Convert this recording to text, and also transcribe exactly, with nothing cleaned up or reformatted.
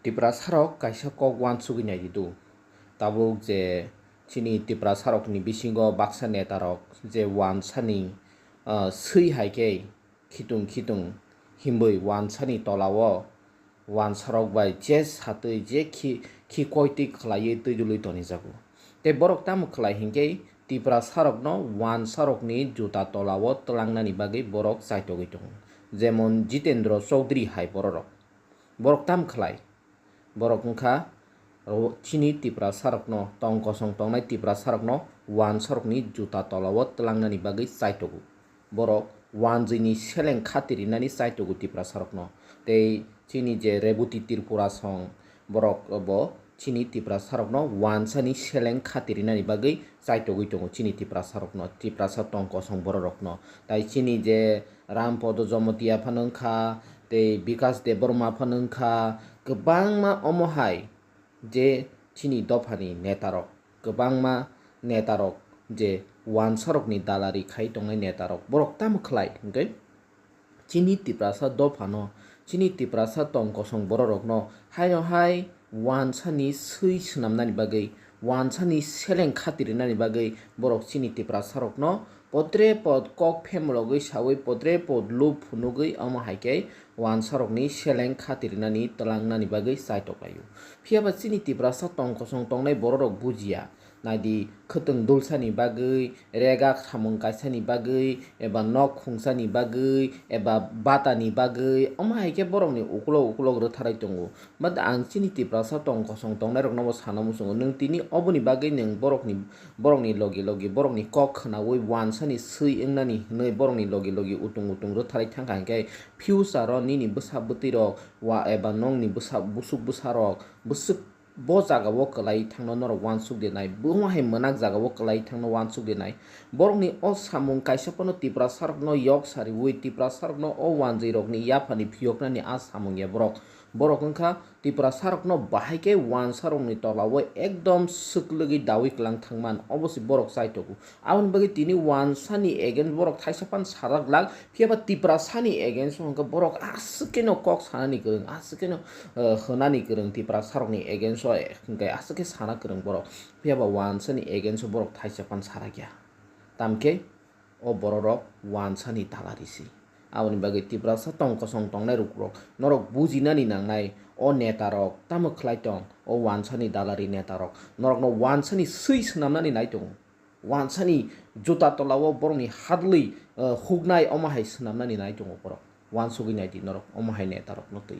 Tiprasarok kaisa kok uansugwi naidi do. Tabuk je chini Tiprasarokni bisingo baksa netarok je uansani, ah, swi hai khe khitung khitung himbwi uansani tolao uansarok bai je satwi je khi, khi koitwi khlaiwi twijlwi tonijago. Tei borok tamo khlai hinkhe Tiprasarokno uansarokni juta tolao twlangnani bagwi borok chaitogwi tongo. Jemon Jitendra Chaudhary hai bororok. Borok tamo khlai? Borok wngkha ro-, chini Tiprasarokno, tong kosong tongnai Tiprasarokno uansarokni juta tolao twlangnani bagwi chaitogo. Borok uanjwini seleng khatirinani chaitogo Tiprasarokno. Tei chini je Reboti Tripura song, borok bo chini Tiprasarokno uansani seleng khatirinani bagwi chaitogwi tongo chini Tiprasarokno, Tiprasa tong kosong bororokno. Tai chini je Rampodo Jomotia phano wngkha, tei Bikas Debbarma phano wngkha, kwbangma omo hai je chini dophani netarok, kwbangma netarok je uansarokni dalari khai tongnai netarok, borok tamo khlai hwnkhe chini Tiprasa dophano, chini Tiprasa tong kosong bororokno haino hai uansani swi swnamnani bagwi, uansani seleng khatirinani bagwi borok chini Tiprasarokno potre pod kok phemlogwi sawi potre pod lup phunugwi omo hai khe uansarokni seleng khatirinani twlangnani bagwi chaitok laio. Phiya ba chini Tiprasa tong kosong tongnai bororok bujiya. Naidi, khwtwng dulsani bagwi, rega samung kaisani bagwi, eba nok khungsani bagwi, eba batani bagwi, omo hai khe borokni ukulok ukulok rwtharwi tongo. But ang chini Tiprasa tong kosong tongnairokno bo sana muchungo, nwng tini oboni bagwi nwng borokni, borokni logi logi, borokni kok khwnaui uansani swi wngnani hwnwi borokni logi logi utung utung rwtharwi thangkha hinkhe future-o nini bwsa bwtwirok wa eba nongni bwsa busuk bwsarok bwswk bo jagao kwlai thangno norok uansuk de nai, bo hai mwnak jagao kwlai thangno uansuk de nai. Borokni o samung kaisa phano Tiprasarokno yok sariui Tiprasarokno o uanjwirokni yaphani phiyoknani a samung ya borok. Borok wngkha Tiprasarokno bahai khe uansarokni tolao ekdom swklwgwi daui kwlang thangman, obo se borok chaitogo. Aboni bagwi tini uansani against borok thaisa phano sarak lak, phiya ba Tiprasani against o hwnkhe borok aswk kheno kok sanani kwrwng, aswk kheno, eh, hwnani kwrwng Tiprasarokni against o, eh, hwnkhe aswk khe sana kwrwng borok. Phiya ba uansani against o borok thaisa phano sarakya. Tamkhe o bororok uansani dalari se. Aboni bagwi Tiprasa tong kosong tongnai rok, norok bujinani nangnai, o netarok tamo khlai tong, o uansani dalari netarok norokno uansani swi swnamnani nai tongo. Uansani juta tolao borokni hadlwi, eh, huknai omo hai swnamnani nai tongo borok. Uansugwi nai di norok omo hai netarokno twi.